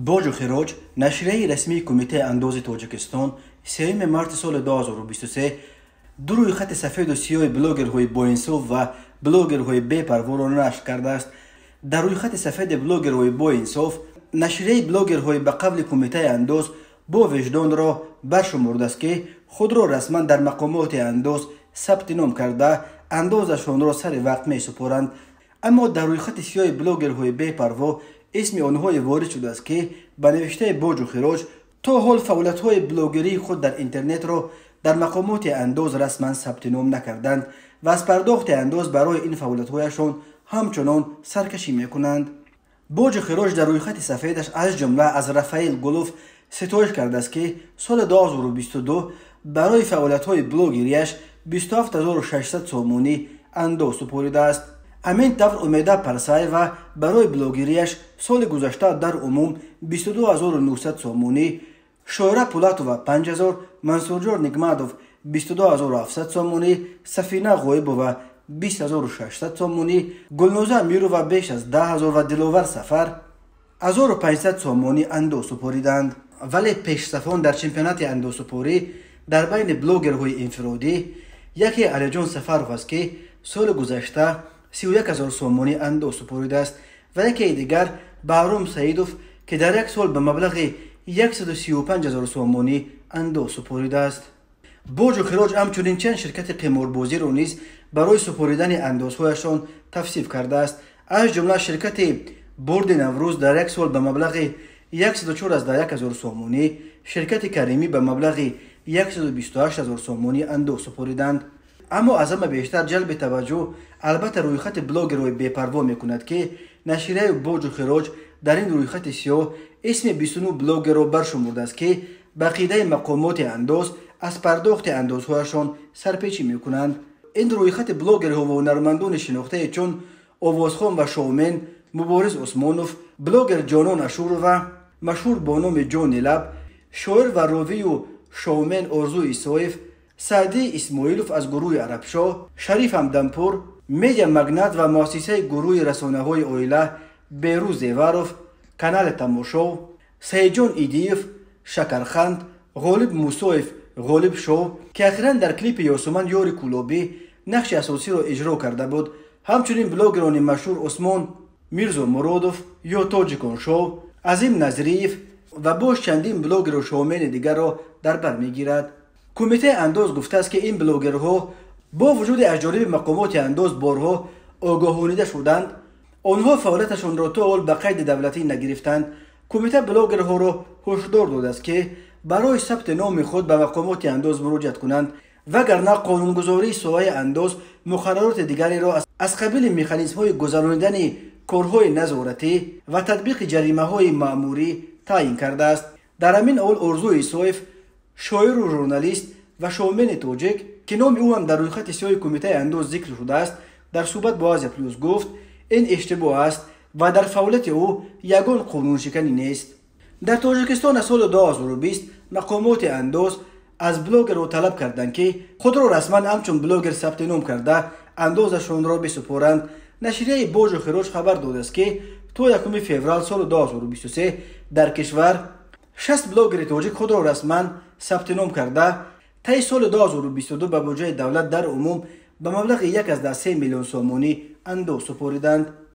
Боҷу хироҷ, нашрияи расмии Кумитаи андози Тоҷикистон, 3 марти соли 2023 ду рӯйхати сафеду сиёҳи блогерҳои боинсоф ва блогерҳои бепарворо нашр кардааст. Дар рӯйхати сафеди блогерҳои боинсоф нашрияи блогерҳои ба қавли Кумитаи андоз бо виҷдонро баршумурдааст, ки худро расман дар мақомоти андоз сабти ном карда, андозашонро сари вақт месупоранд. Аммо дар рӯйхати сиёҳи блогерҳои бепарво исми онҳое ворид шудааст, ки ба навиштаи боҷу хироҷ то ҳол фаъолиятҳои блогерии худ дар интернетро дар мақомоти андоз расман сабти ном накарданд ва аз пардохти андоз барои ин фаъолиятҳояшон ҳамчунон саркашӣ мекунанд. Боҷу хироҷ дар рӯйхати сафедаш аз ҷумла аз Рафаил Гулов ситоиш кардааст, ки соли 2022 барои фаъолиятҳои блогерияш 27600 сомонӣ андоз супоридааст. Ҳамин тавр, Умеда Парсаева барои блогерияш соли гузашта дар умум 22900 сомонӣ, Шоира Пулатова 5000, Мансурҷон Нигматов 22700 сомонӣ, Сафина Ғоибова 20600 сомонӣ, Гулноза Амирова беш аз 10 000 ва Диловар Сафар 1500 сомонӣ андоз супориданд. Вале пешсафон дар чемпионати андозсупорӣ дар байни блогерҳои инфиродӣ яке Алиҷон Сафаров аст, ки соли гузашта 31 000 сомонӣ андоз супоридааст, ва якеи дигар Баҳром Саидов, ки дар як сол ба маблағи 135 000 сомонӣ андоз супоридааст. Боҷу хироҷ ҳамчунин чанд ширкати қиморбозиро низ барои супоридани андозҳояшон тавсиф кардааст. Аз ҷумла ширкати Бурди Наврӯз дар як сол ба маблағи 104,1 ҳазор сомонӣ, ширкати Каримӣ ба маблағи 128 000 сомонӣ андоз супориданд. Аммо аз ҳама бештар ҷалби таваҷҷӯҳ албатта рӯйхати блогерҳои бепарво мекунад, ки нашрияи боҷу хироҷ дар ин рӯйхати сиёҳ исми 29 блогерро баршумурдааст, ки ба ақидаи мақомоти андоз аз пардохти андозҳояшон сарпечӣ мекунанд. Ин рӯйхати блогерҳо ва ҳунармандони шинохтае чун овозхон ва шоумен Мубориз Усмонов, блогер Ҷонон Ашурова, машҳур бо номи Ҷони Лаб, шоир ва ровию шоумен Орзу Исоев, Саъдӣ Исмоилов аз гурӯҳи Арабшоҳ, Шариф Ҳамдампур, медиа магнат ва муассисаи гурӯҳи расонаҳои оила Берӯз Зеваров, канали Тамошов, Саидҷон Идиев, Шакарханд, Ғолиб Мусоев, Ғолиб Шоу, ки ахиран дар клипи Ёсуман Ёри Кӯлобӣ нақши асосиро иҷро карда буд, ҳамчунин блогерони машҳур Усмон Мирзо Муродов ё Тоҷикон Шоу, Азим Назриев ва боз чандин блогеру шоумени дигарро дар бар мегирад. Кумитаи андоз гуфтааст, ки ин блогерҳо бо вуҷуди аз ҷониби мақомоти андоз борҳо огоҳонида шуданд, онҳо фаъолияташонро то ҳол ба қайди давлатӣ нагирифтанд. Кумита блогерҳоро ҳушдор додааст, ки барои сабти номи худ ба мақомоти андоз муроҷиат кунанд, вагарна қонунгузории соҳаи андоз муқаррароти дигареро аз қабили механизмҳои гузаронидани корҳои назоратӣ ва татбиқи ҷаримаҳои маъмурӣ таъин кардааст. Дар ҳамин ҳол Орзу Исоев, шоиру журналист ва шоумени тоҷик, ки номи ӯ ҳам дар рӯйхати сиёҳи Кумитаи андоз зикр шудааст, дар суҳбат бо Азия Плюс гуфт, ин иштибоҳ аст ва дар фаъолияти ӯ ягон қонуншиканӣ нест. Дар Тоҷикистон аз соли 2020 мақомоти андоз аз блогерҳо талаб карданд, ки худро расман ҳамчун блогер сабти ном карда, андозашонро бисупоранд. Нашрияи боҷу хироҷ хабар додааст, ки то 1 феврал соли 2023 дар кишвар 60 блогери тоҷик худро расман сабти ном карда, таи соли 2022 ба буҷаи давлат дар умум ба маблағи 1,3 миллион сомонӣ андоз супориданд.